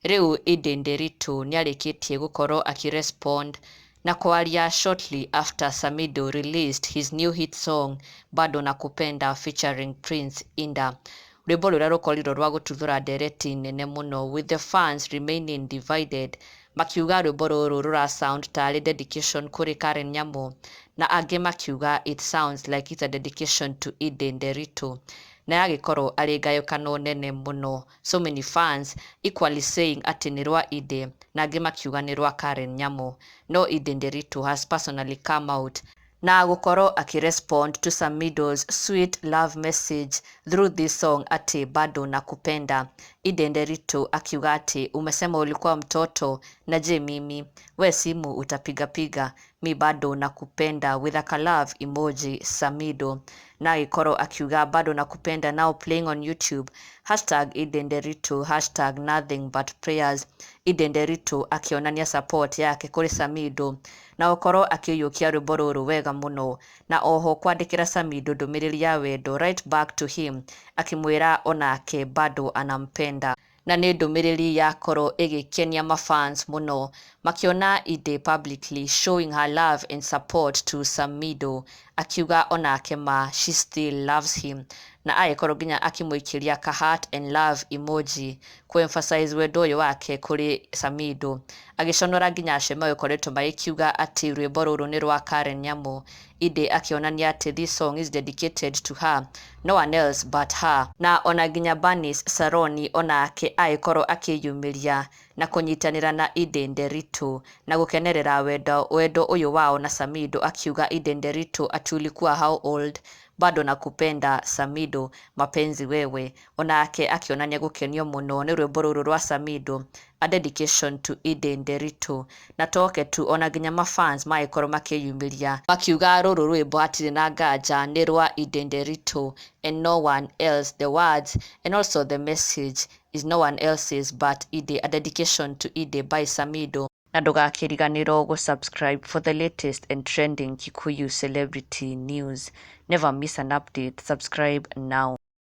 Rĩu Edday Nderitu nĩarĩkĩtie gũkorwo akĩ-respond na kwaria shortly after Samidoh released his new hit song "Bado Nakupenda" featuring Prince Indah. Rwĩmbo rũrĩa rũkorirwo rwa gũtuthũra ndereti nene mũno, with the fans remaining divided, makiuga rwĩmbo rũrũ rũra sound tarĩ dedication kũrĩ Karen Nyamu, na angĩ makiuga it sounds like it's a dedication to Edday Nderitu. Na yagĩkorwo arĩ ngayũkano nene mũno, so many fans equally saying atĩ nĩ rwa Edday na angĩ makiuga nĩ rwa Karen Nyamu. No Edday Nderitu has personally come out na gũkorwo akĩ-respond to Samidoh's sweet love message through this song atĩ "Bado Nakupenda". Edday Nderitu akiuga atĩ "Umesema ulikuwa mtoto, na je mimi? We simu utapigapiga, mi bado nakupenda" with a love emoji Samidoh, na agĩkorwo akiuga "Bado Nakupenda" now playing on YouTube, #EddayNderitu, #NothingButPrayers. Edday Nderitu akĩonania support yake kũrĩ Samidoh na gũkorwo akĩiyũkia rwĩmbo rũrũ wega mũno, na oho kwandĩkĩra Samidoh ndũmĩrĩri ya wendo right back to him, akĩmwĩra onake bado anampenda. Na nĩ ndũmĩrĩri yakorwo ĩgĩkenia mafans mũno, makĩona Edday publicly showing her love and support to Samidoh, akiuga onake ma she still loves him, na agĩkorwo nginya akĩmũikĩria ka heart and love emoji kũ-emphasize wendo ũyũ wake kũrĩ Samidoh, agĩconora nginya acio magĩkoretwo magĩkiuga atĩ rwĩmbo rũrũ nĩ rwa Karen Nyamu. Edday akĩonania atĩ this song is dedicated to her, no one else but her. Na ona nginya Bernice Saroni onake agĩkorwo akĩyumĩria na kũnyitanĩra na Edday Nderitu na gũkenerera wendo ũyũ wao na Samidoh, akiuga "Edday Nderitu, ati ulikuwa how old? Bado nakupenda Samidoh, mapenzi wewe." Onake akĩonania gũkenio mũno nĩ rwĩmbo rũrũ rwa Samidoh, a dedication to Edday Nderitu. Na toke tu, ona nginya mafans magĩkorwo makĩyumĩria makiuga rũrũ rwĩmbo hatirĩ na nganja nĩ rwa Edday Nderitu and no one else. The words and also the message is no one else's but Edday, a dedication to Edday by Samidoh. Na ndũgakĩriganĩrwo gũ-subscribe for the latest and trending Kikuyu celebrity news. Never miss an update. Subscribe now.